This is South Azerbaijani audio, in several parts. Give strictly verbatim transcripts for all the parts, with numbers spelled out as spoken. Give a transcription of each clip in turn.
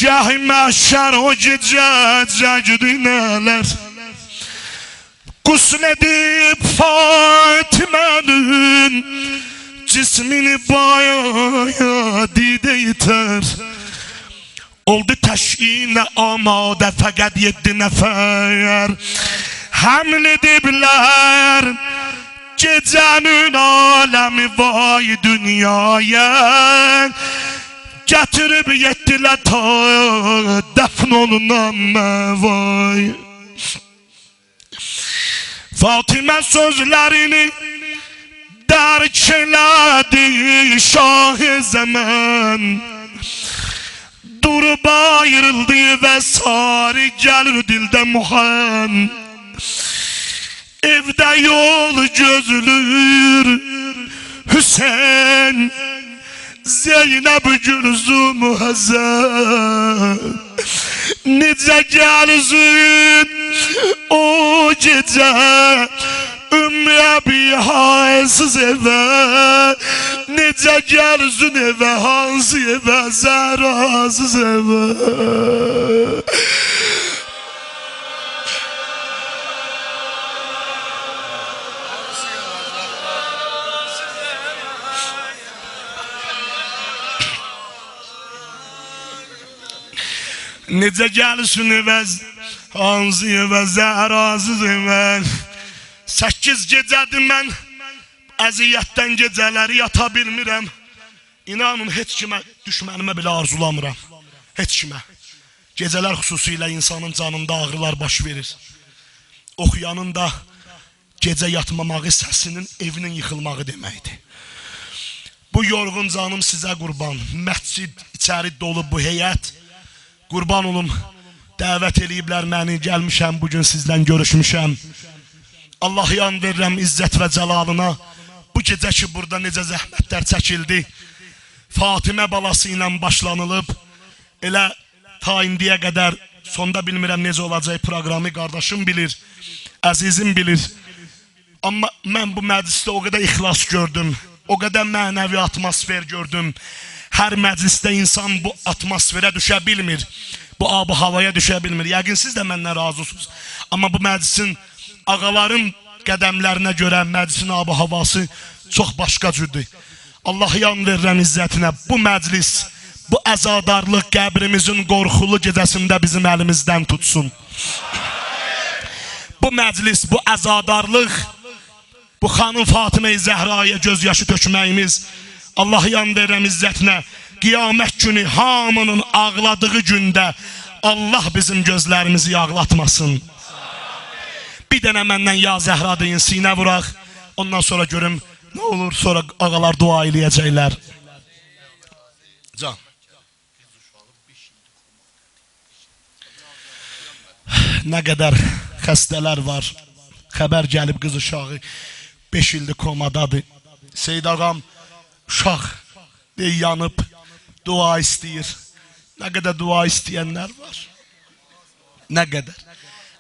گه محشر او گئجه جگدینه‌لر غسل ائدیب فاطمه‌نین جسمینی بایا دیده یئتر. اولدو تشییعینه آماده فقط یئددی نفر. حمل ائدیبلر گئجه‌نین عالمی وای دونیایا. گتیریب یئتدیلر تا دفن اولونان وای. فاطمه سؤزلرینی درک ائله‌دی شاه زمان. دوروب آیریلدی و ساری گلیر دیلده مخن. ائوده یول گؤزلور حسین، زینب، گلثوم، حسن. نئجه گلسین او گئجه ام ربیعه‌سیز ائوه؟ نئجه گلسین ائوه، هانسی ائوه، زهراسیز ائوه؟ نئجه گلسین ائوه، هانسی ائوه، زهراسیز ائوه؟ سککیز گئجه‌دیر من اذیتدن گئجه‌لری یاتا بیلمیرم. اینانین، هئچ کیمه، دوشمنیمه بئله آرزولامیرام. هئچ کیمه. گئجه‌لر خصوصیله اینسانین جانیندا آغریلار باش وئریر. اوخویانین دا گئجه یاتماماغی سسینین ائوینین ییخیلماغی دئمکدیر. بو یورغون جانیم سیزه قوربان. مسجد ایچری دولو، بو هیئت. قوربان اولوم، دعوت ائله‌ییبلر منی، گلمیشم، بو گون سیزله گؤروشموشم. آللاهی آند وئریرم عزت و جلالینا، بو گئجه کی بورادا نئجه زحمتلر چکیلدی. فاطمه بالاسی ایله باشلانیلیب، ائله تا ایندییه قدر، سوندا بیلمیرم نئجه اولاجاق پروقرامی، قارداشیم بیلیر، عزیزیم بیلیر. آمما من بو مجلسده او قدر اخلاص گؤردوم، او قدر معنوی آتموسفر گؤردوم. هر مجلسده اینسان بو آتموسفره دوشه بیلمیر، بو آب و هاوایا دوشه بیلمیر. یقین سیز ده مندن راضیسینیز. آمما بو مجلسین، آقالارین قدملرینه گؤره مجلسین آب و هاواسی چوخ باشقا جوردور. آللاهی آند وئریرم عزتینه، بو مجلس، بو عزادارلیق قبریمیزین قورخولو گئجه‌سینده بیزیم الیمیزدن توتسون. بو مجلس، بو عزادارلیق، بو خانیم فاطمه زهرایا گؤز یاشی تؤکمه‌ییمیز، آللاهی آند وئریرم عزتینه، قیامت گونو هامینین آغلادیغی گونده آللاه بیزیم گؤزلریمیزی آغلاتماسین. بیر دنه مندن «یا زهرا» دئیین، سینه ووراق. اوندان سونرا گؤروم نه اولور، سونرا آقالار دعا ائله‌یه‌جکلر. جان. نه قدر خسته‌لر وار. خبر گلیب قیز اوشاغی بئش ایلدیر کومادادیر. سید آقام، اوشاق، دئییر، یانیب، دعا ایسته‌ییر. نه قدر دعا ایسته‌ینلر وار. نه قدر.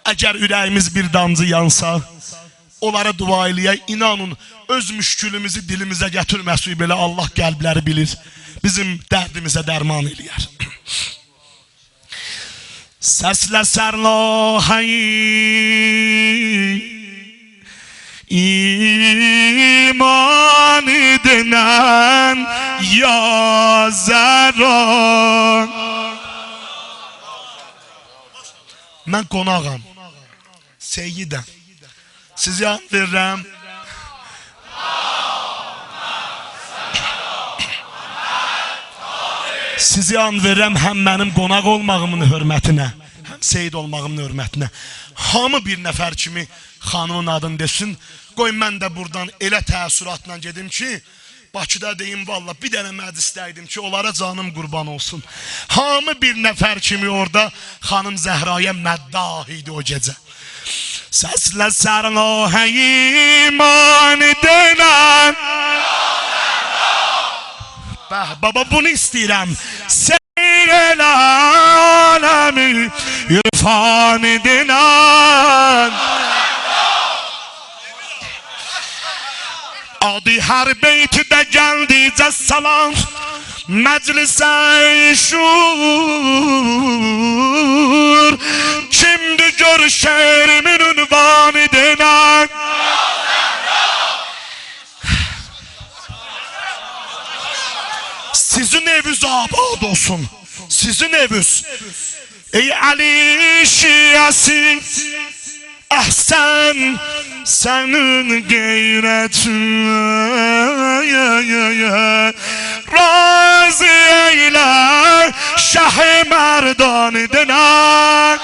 اگر اوره‌ییمیز بیر دامجی یانسا، اونلارا دعا ائله‌یک، اینانین، اؤز مشکلیمیزی دیلیمیزه گتیرمه‌سک بئله، آللاه قلبلری بیلیر، بیزیم دردیمیزه درمان ائله‌یر. سسله سرلوحه‌یی ایمان دئنن، یا زهرا. من قوناغام، سیدم. سیزی آند وئریرم. سیزی آند وئریرم هم منیم قوناق اولماغیمین حؤرمتینه، هم سید اولماغیمین حؤرمتینه. هامی بیر نفر کیمی خانیمین آدینی دئسین. قوی من ده بورادان ائله تأثراتلا گئدیم کی، باکیدا دئییم، والله، بیر دنه مجلسده ایدیم کی، اونلارا جانیم قوربان اولسون. هامی بیر نفر کیمی اورادا خانیم زهرایا مداح ایدی او گئجه. سسله سرلوحه‌یی ایمان دئنن. به، بابا، بونو ایسته‌ییرم. سیر ائله عالمی عرفان دئنن. آدی هر بیتده گلدیکجه سالان مجلسه شور. شعریمین عنوانی دئنن. سیزین ائوینیز آباد اولسون. سیزین ائوینیز. ای علی شیعه‌سی، احسن سنین غیرتین. راضی ائیله شاه مردانی دئنن.